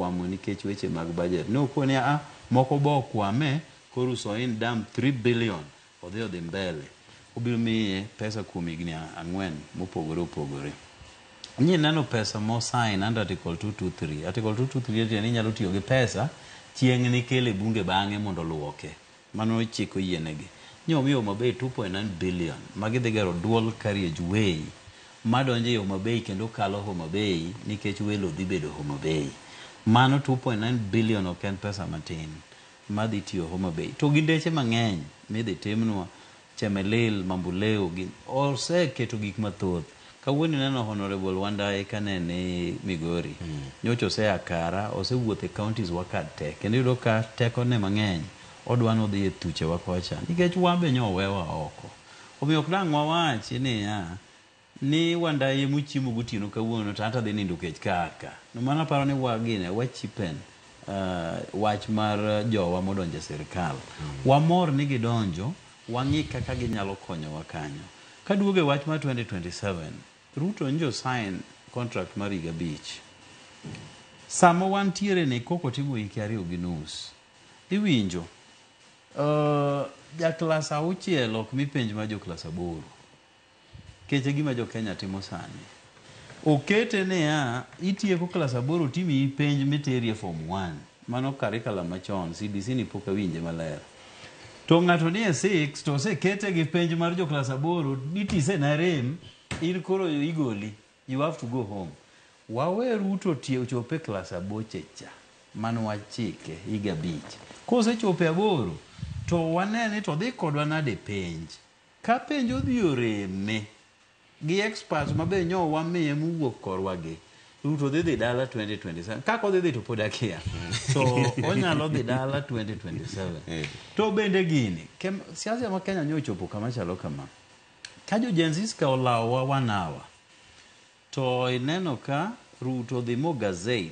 okwamo nikech weche mag budget. Ne okoni a moko bo okwame koro Soin Dam 3 billion odhi odhi mbele. Obiro miye pesa kuom higni 4 mopogore opogore. Nyi neno pesa mo sign under Article 223. Article 223 tiende ni inyalo tiyo gi pesa chieng' nikele bunge bang'e mondo oluoke. Mano chik oyienegi. Nyo omiyo Homa Bay 2.9 billion ma gidhi gero dual carriage way madonjo e Homa Bay kendo kalo Homa Bay nikech welo dhi bedo Homa Bay. Mano 2.9 billion ok en pesa matin madhi tiyo Homa Bay. To gi ndeche mang'eny midhi timnwa Chemelil, Mamboleo gi oseketo gik mathoth. Kawuono ineno Honorable Wandayi kane ni Migori. Nyocha osea Kara, osewuotho e counties wa ka te. Kendo iyudo ka tekone mang'eny odwa ni odhi e thuchewa kocha. Nikech wan be nyo owewa oko. Omiyo ok dang' wawachi niya, ni Wandayi emochiemo gotieno kawuono to anto adhi nindo kech kaka. No mano aparo ni wagine, wachipen wach mar jowa modonjo e sirkal. Wamor ni gidonjo, wang'i kaka ginyalo konyowa kanyo. Kaduogo e wach mar 2027, Ruto njo sign contract mar higa 5. Sama wantiere ni kok otimo hike 2.5, iwinjo ja klas 6 ok mi penj mar jo klas 8. Kech e gima jo Kenya timo sani. Okete niya, itieko klas 8 timiyi penj miteri e form 1. Mano curriculum machon, CBC ni pok awinje maler. To ng'ato ni e 6 to osekete gi penj mar jo klas 8, nitise na rem, in koro igoli. You have to go home. Wawe Ruto tie ochop e klas aboche cha. Mano wachike higa 5. Kosechopo e 8, to wane ni to dhi kodwa nade penj. Ka penj odhi oreme, gi experts mabe nyo wamiye mowuok korwa gi, Ruto dhi dhi dala 2027. Kaka odhi dhi to pod akia. To onyalo dhi dala 2027. To bende gini, siasa ma Kenya nyo ochopo kama chalo kama. Ka jo Gen Z ka olawowa one hour, to ineno ka Ruto dhi mo gazette.